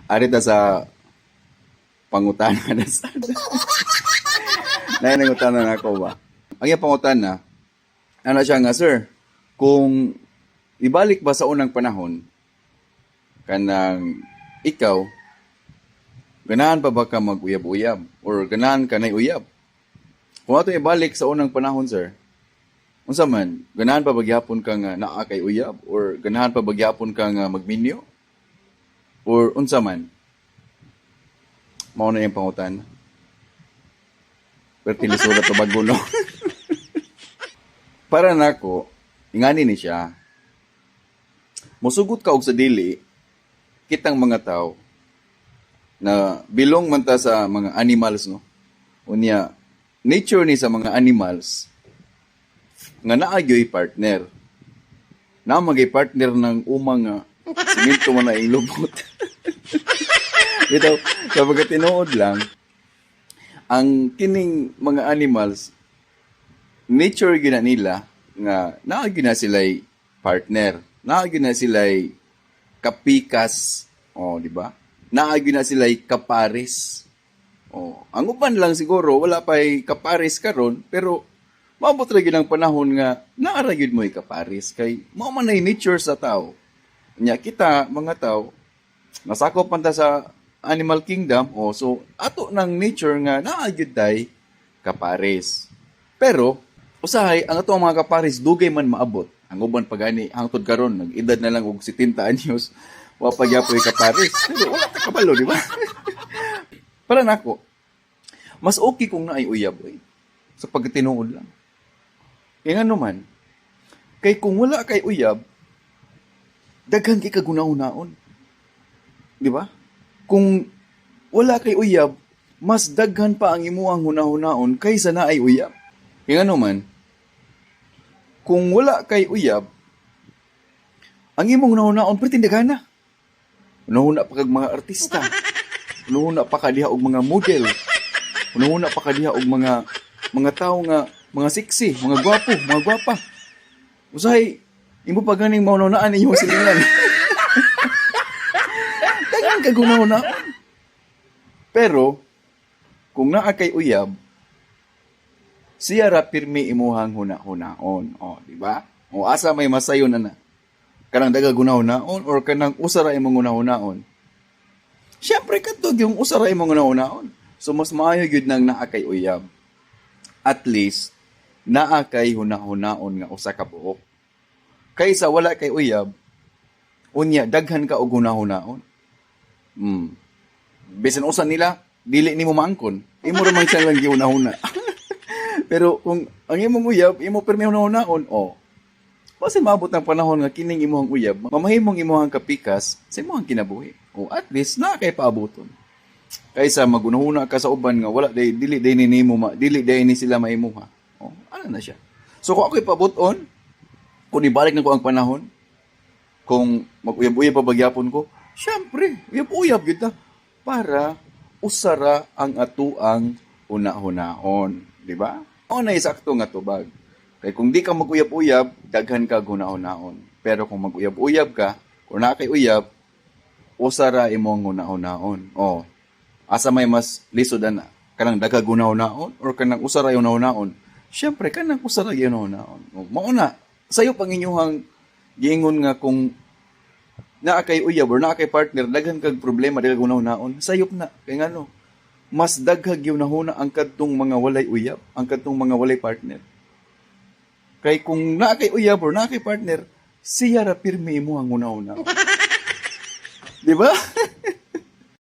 Ari ta sa pangutana na sa. Nay, nangutana na ako ba? Ang iyang pangutana, ano siya nga, "Sir, kung ibalik ba sa unang panahon, kanang ikaw, ganahan pa ba ka mag-uyab-uyab? Or ganahan ka na uyab? Kung ato ibalik sa unang panahon, sir, unsa man, ganahan pa ba gyapon ka nga naa kay uyab? Or ganahan pa ba gyapon ka nga magminyo? Or unsa man?" Mao na yung pangutana. Pero tilisura to bago, no? Para nako, ingani ni siya. Musugot ka og sa dili, kitang mga tao na belong man ta sa mga animals, no? Unya, nature ni sa mga animals nga naa gyoy partner. Naa magay partner ng umang nga simento man na ilubot. Bitaw, sa pagkatinuod lang, ang kining mga animals, nature gina nila nga naa gyud na sila'y partner. Naa gyud na sila'y kapikas. Oh, di ba? Naa gyud na sila'y kapares. Oh, ang uban lang siguro wala pa'y kapares karon, pero maabot ra gyud ang panahon nga naa ra gyud mo'y kapares kay mao man nay nature sa tao. Nya kita mga tao nasakop man ta sa animal kingdom, oh, so ato ng nature nga naa gyud tay kapares. Pero usahay ang ato ang mga kapares dugay man maabot. Ang uban pa gani hangtod karon nag-edad na lang og 70 anyos, wa pa gyapoy kapares. Pero wala ta kabalo, di ba? Para nako, mas okay kung naay uyab oy. Sa pagkatinuod lang. Kaya nga naman, kay kung wala kay uyab, daghan kay kaguna-hunaon. Di ba? Kung wala kay uyab, mas daghan pa ang imuhang hunahunaon kaysa naay uyab. Kaya nga naman, kung wala kay uyab, ang imong hunahunaon perting daghana. Hunahuna pa kag mga artista. Hunahuna pa ka diha og mga model. Hunahuna pa ka diha og mga tao nga mga sexy, mga gwapo, mga gwapa. Usahay, imo pa ganing mahunahunaan inyong silingan. Daghan kag hunahuna. Pero kung naa kay uyab, siya ra pirmi imuhang huna-hunaon. O, di ba? O asa may masayon na na? Kanang daghag hunahunaon or kanang usa ra imong hunahunaon? Siyempre kadto yung usa ra imong hunahunaon. So mas maayo gyud nang naa kay uyab. At least naa kay hunahunaon nga usa ka buok. Kaysa wala kay uyab, unya daghan ka og hunahunaon. Bisan usa nila, dili nimo maangkon. Imo ra man siya lang gihunahuna. Pero kung ang imong uyab, imo pirmi hunahunaon, oh. Basta maabot ang panahon nga kining imong uyab, mamahimong imong kapikas sa imong kinabuhi. O at least naa kay paabuton. Kaysa magunahuna ka sa uban nga wala day dili day ni nimo ma, dili day ni sila maimuha. Oh, ano na siya. So kung ako'y pabuton, kung ibalik na ko ang panahon, kung mag-uyab-uyab pa bagyapon ko, syempre, uyab-uyab gyud ta para usara ang atuang huna-hunaon, di ba? O na sakto nga tubag. Kay kung di ka mag-uyab-uyab, daghan ka huna-hunaon. Pero kung mag-uyab-uyab ka, kung naa kay uyab, usara imong huna-hunaon. Oh, asa may mas lisod ana? Kanang daghag huna-hunaon or kanang usara yung hunahunaon? Syempre, kanang usara yung hunahunaon. Oh, mao na, sayo pang inyuhang giingon nga kung naa kay uyab or naa kay partner, daghan kag problema, daghag hunahunaon. Sayop na. Kay ngano? Mas daghag yung nahuna ang kadtong mga walay uyab, ang kadtong mga walay partner. Kay kung naa kay uyab or naa kay partner, siya ra pirmi imo ang hunahuna. Di ba?